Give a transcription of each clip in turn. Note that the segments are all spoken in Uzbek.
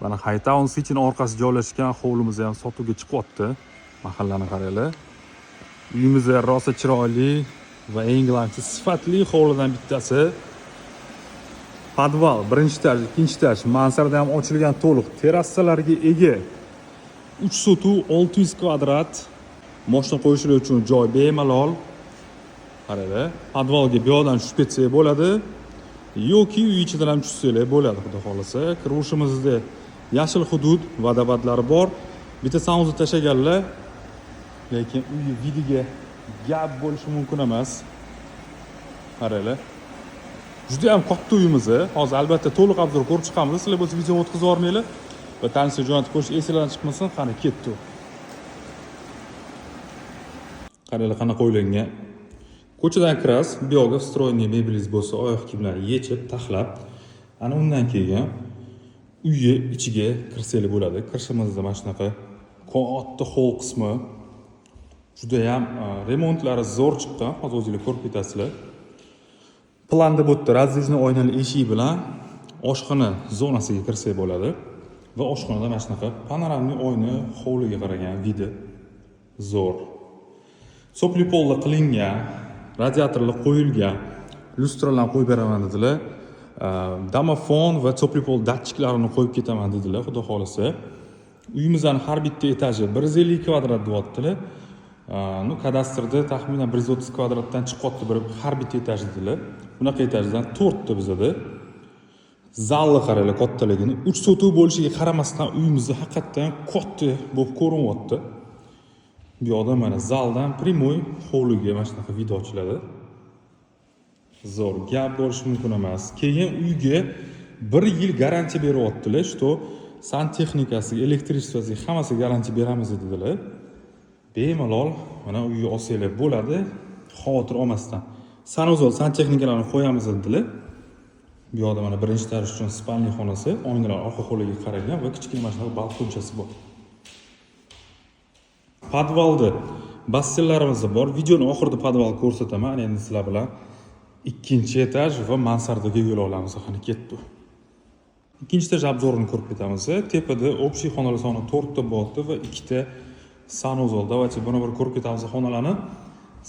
Mana Hightown Cityni orqasida joylashgan hovlimiz ham sotuvga chiqyapti. Mahallani qaranglar. Uyimiz rosa chiroyli va eng главный sifatli hovlidan bittasi. Podval, birinchi etaj, ikkinchi etaj, mansarda ham ochilgan to'liq terrasalarga ega. 3 sotuv 600 kvadrat. Moshina qo'yishlar uchun joy bemalol. Qaranglar, podvalga bu yoqdan tushib ketsak bo'ladi yoki uy ichidan ham tushsanglar bo'ladi, xudo xohlasa. Kiruvishimizda yashil hudud, водопад lari bor. Bitta санузел tashlaganlar, lekin uy вид iga gap bo'lishi mumkin emas. Qaranglar. Juda ham katta uyimiz. Hozir albatta to'liq обзор ko'rib chiqamiz. Sizlar bo'lsa videoni o'tkazib yubormanglar va tanishga jo'natib qo'yish esinglardan chiqmasin. Qani, ketdi. Qaranglar, qanaqa o'ylangan. Ko'chadan kirasiz, bu yoqga встроенный mebelingiz bo'lsa, oyoq kiyimlarni yechib, taxlab, ana undan keyin uyni ichiga kirsanglar bo'ladi. Kirishimizda mana shunaqa katta холл qismi. Judayam remontlari zo'r chiqqan. Hozir o'zinglar ko'rib ketasizlar. Planda bu yerda раздвижной oynali eshik bilan oshxona zonasiga kirsak bo'ladi. Va oshxonada mana shunaqa панорамный oyna, hovliga qaragan вид i zo'r. Тёплый polda qilingan, radiatorlar qo'yilgan, lyustralarni qo'yib beraman dedilar. Domofon va тёплый pol datchiklarini qo'yib ketaman dedilar, xudo xohlasa. Uyimizni har bitta etaji 150 kvadrat deyaptilar. Ну, kadastrda taxminan 130 kvadratdan chiqyapti bir har bitta etaj dedilar. Bunaqa etajdan to'rtta bizada. Zalni qaranglar kattaligini. 3 sotuv bo'lishiga qaramasdan uyimiz haqiqatdan katta bo'lib ko'rinyapti. Bu yoqda mana zaldan прямой hovliga mana shunaqa вид ochiladi. Zo'r, gap bo'lishi mumkin emas. Keyin uyga bir yil garantiya beryaptilar, что santexnikasiga, электричество siga, hammasiga garantiya beramiz dedilar. Bemalol mana uyga olsanglar bo'ladi, xavotir olmasdan. Санузел, santexnikalarni qo'yamiz dedilar. Bu yoqda mana birinchi etaj uchun спальный xonasi, oynalar orqa hovliga qaragan va kichkina mana shunaqa balkonchasi bor. Podvalda basseynlarimiz bor. Videoni oxirida podval ko'rsataman. Ana endi sizlar bilan ikkinchi etaj va mansardaga yo'l olamiz. Qani, ketdi. Ikkinchi etaj обзор ini ko'rib ketamiz. Tepada общий xonalar soni to'rtta bo'lyapti va ikkita санузел. Давайте buni bir ko'rib ketamiz xonalarni.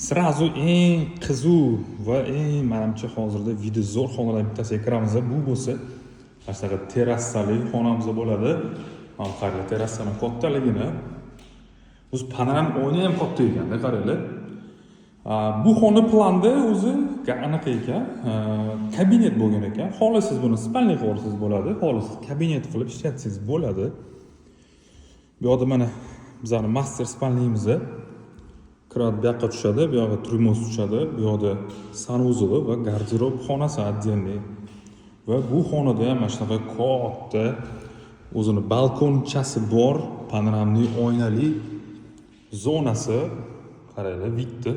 Сразу eng qiziq va eng, manimcha, hozirda вид i zo'r xonalardan bittasiga kiramiz. Bu bo'lsa mana shunaqa terrasali xonamiz bo'ladi. Mana qaranglar terrasani kattaligini. O'zi panorama oyna ham katta ekanda, qaranglar. Bu xona planda o'zi anaqa ekan, kabinet bo'lgan ekan. Xohlasangiz buni спальный qilib olsangiz bo'ladi, xohlasangiz kabinet qilib ishlatsangiz bo'ladi. Bu yoqda mana bizani мастер спальный miz. Кровать bu yoqqa tushadi, bu yoqqa трюмо si tushadi, bu yoqda санузел i va garderob xonasi отдельный. Va bu xonada ham mana shunaqa katta o'zini balkonchasi bor, панорамный oynali zonasi. Qaranglar, вид ni.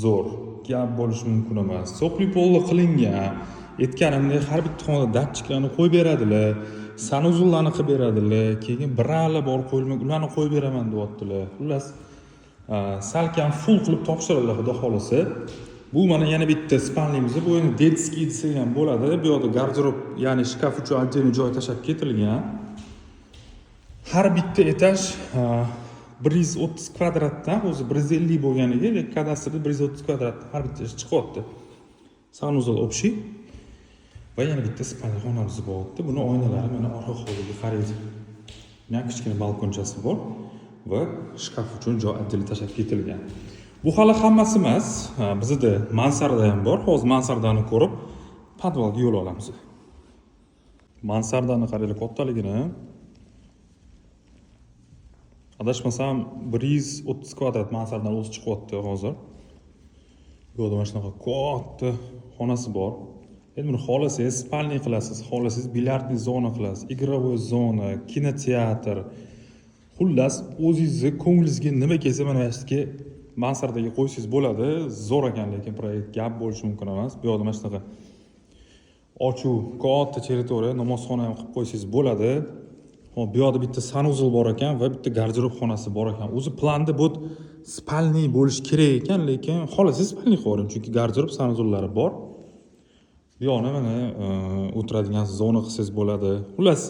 Zo'r, gap bo'lishi mumkin emas. Тёплый polli qilingan. Aytganimdek, har bitta xonada datchiklarni qo'yib beradilar, санузел larni qilib beradilar, keyin bralar bor qo'yilmagan, ularni qo'yib beraman deyaptilar. Xullas, salkam full qilib topshiradilar, xudo xohlasa. Bu mana yana bitta спальный miz. Bu endi детский desak ham bo'ladi. Bu yoqda garderob, ya'ni shkaf uchun отдельный joy tashlab ketilgan. Har bitta etaj 130 kvadratdan, o'zi 150 bo'lganiga, lekin kadastrda 130 kvadratdan har bitta chiqyapti. Санузел общий va yana bitta спальный xonamiz bo'lyapti. Buni oynalari mana orqa hovliga qaraydi. Buni kichkina balkonchasi bor va shkaf uchun joy отдельно tashlab ketilgan. Bu hali hammasi emas. Bizada mansarda ham bor. Hozir mansardani ko'rib, podvalga yo'l olamiz. Mansardani qaranglar kattaligini. Adashmasam, 130 kvadrat mansardan o'zi chiqyapti hozir. Bu yoqda mana shunaqa katta xonasi bor. Endi buni xohlasangiz спальный qilasiz, xohlasangiz бильярдный zona qilasiz, игровой zona, kinoteatr. Xullas, o'zingizni ko'nglingizga nima kelsa, mana shu yerga, mansardaga qo'ysangiz bo'ladi. Zo'r ekan, lekin proyekt, gap bo'lishi mumkin emas. Bu yoqda mana shunaqa ochuv katta territoriya, namozxona ham qilib qo'ysangiz bo'ladi. Hop, bu yoqda bitta санузел bor ekan va bitta garderob xonasi bor ekan. O'zi planda bu спальный bo'lishi kerak ekan, lekin xohlasangiz спальный qilib yuboring, chunki garderob, санузел lari bor. Bu yoqni mana o'tiradigan zona qilsangiz bo'ladi. Xullas,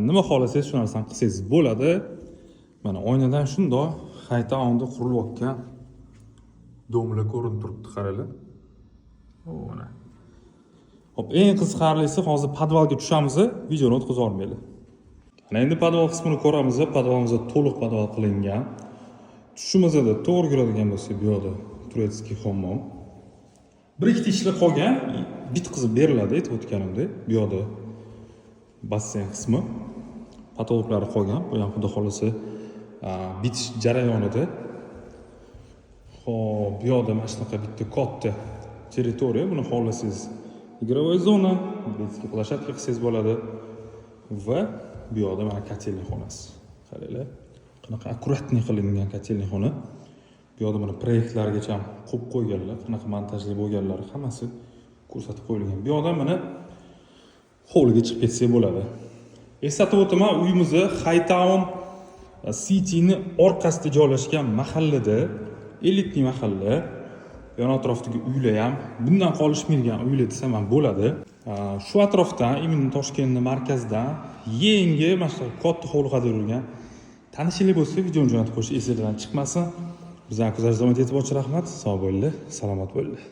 nima xohlasangiz, shu narsani qilsangiz bo'ladi. Mana oynadan shundoq Haytownda qurilayotgan дом lar ko'rinib turibdi, qaranglar. O, mana. Hop, eng qiziqarlisi, hozir podvalga tushamiz, videoni o'tkazib olmaylik. Ana endi podval qismini ko'ramiz. Podvalimiz to'liq podval qilingan. Tushimizda to'g'ri kiradigan bo'lsak, bu yoqda турецкий hammom. Bir ikkita ishlar qolgan, bitqizib beriladi, aytib o'tganimdek. Bu yoqda basseyn qismi, потолок lari qolgan. Bu ham, xudo xohlasa, bitish jarayonida. Xo'p, bu yoqda mana shunaqa bitta katta territoriya. Buni xohlasangiz игровой zona, детский площадка qilsangiz bo'ladi. Va bu yoqda mana котельный xonasi. Qaranglar, qanaqa аккуратный qilingan котельный xona. Bu yoqda mana proyektlargacha ham qo'yib qo'yganlar, qanaqa montajli bo'lganlari hammasi ko'rsatib qo'yilgan. Bu yoqdan mana hovliga chiqib ketsak bo'ladi. Eslatib o'taman, uyimizni Haytown Cityni orqasida joylashgan mahallada, элитный mahalla. Yon atrofdagi uylar ham bundan qolishmaydigan uylar desam ham bo'ladi. Shu atrofdan, именно Toshkentni markazidan yangi mana shunaqa katta hovli yurgan tanishinglar bo'lsa, videoni jo'natib qo'yish esinglardan chiqmasin. Bizani kuzatishda davom etib, rahmat. Sog' bo'linglar, salomat bo'linglar.